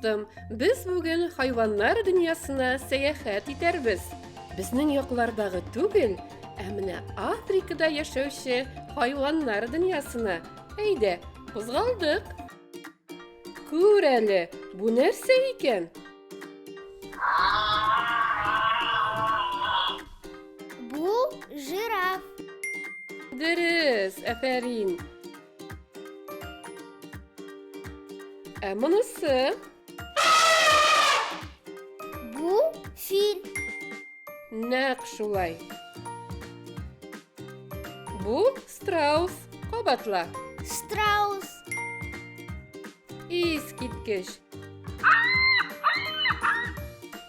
дустым, без бүген хайваннар дөньясына сәяхәт итәрбез. Безнең яклардагы түгел, ә менә Африкада яшәүче хайваннар дөньясына. Әйдә, кузгалдык. Күр әле, бу нәрсә икән? Бу жираф. Дөрес, афәрин. Ә монысы? Бу фил. Нәкъ шулай. Бу страус. Кабатла. Страус. Искиткеч.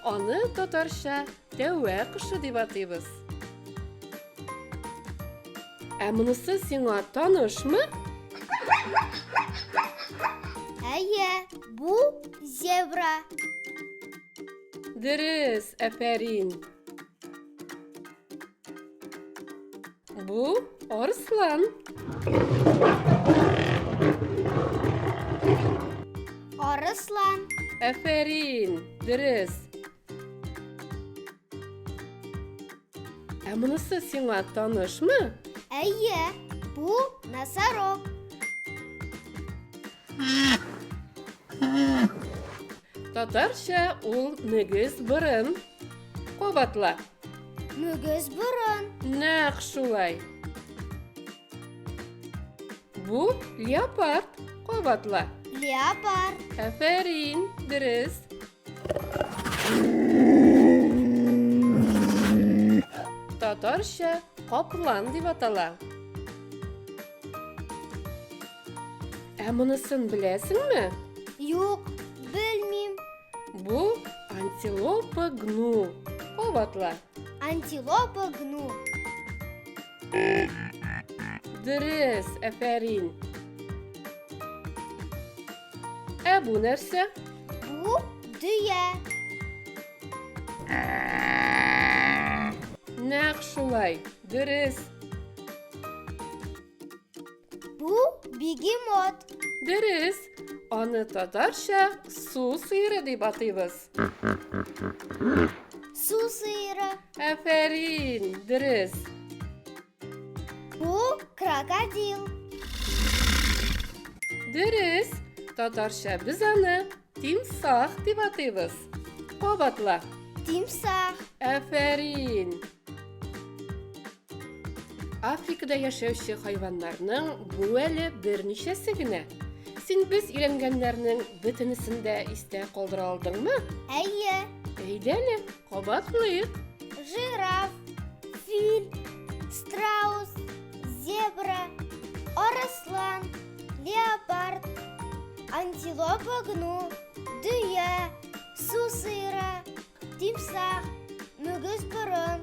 Аны татарча тәвә кошы дип атыйбыз. Ә монысы сиңа танышмы? Әйе, бу зебра. Дөрес, афәрин. Бу арыслан. Арыслан. Афәрин, дөрес. Ә монысы сиңа танышмы? Әйе, бу носорог. Татарча ул мөгез борын. Кабатла. Мөгез борын. Нәкъ шулай. Бу леопард. Кабатла. Леопард. Афәрин, дөрес. Татарча каплан дип атала. Ә монысын беләсеңме? Юк, белмим. Бу антилопа гну. Кабатла. Антилопа гну. Дөрес, афәрин. Ә бу нәрсә? Бу дөя. Нәкъ шулай. Дөрес. Бу бегемот. Дөрес. Аны татарча су сыеры дип атыйбыз. Су сыеры. Афәрин, дөрес. Бу крокодил. Дөрес. Татарча без аны тимсах дип атыйбыз. Кабатла. Тимсах. Афәрин. Африкада яшәүче хайваннарның бу әле берничәсе генә. Син без өйрәнгәннәрнең бөтенесен дә истә калдыра алдыңмы? Әйе. Әйдә әле, кабатлыйк. Жираф, фил, страус, зебра, арыслан, леопард, антилопа гну, дөя, су сыеры, тимсах, мөгез борын.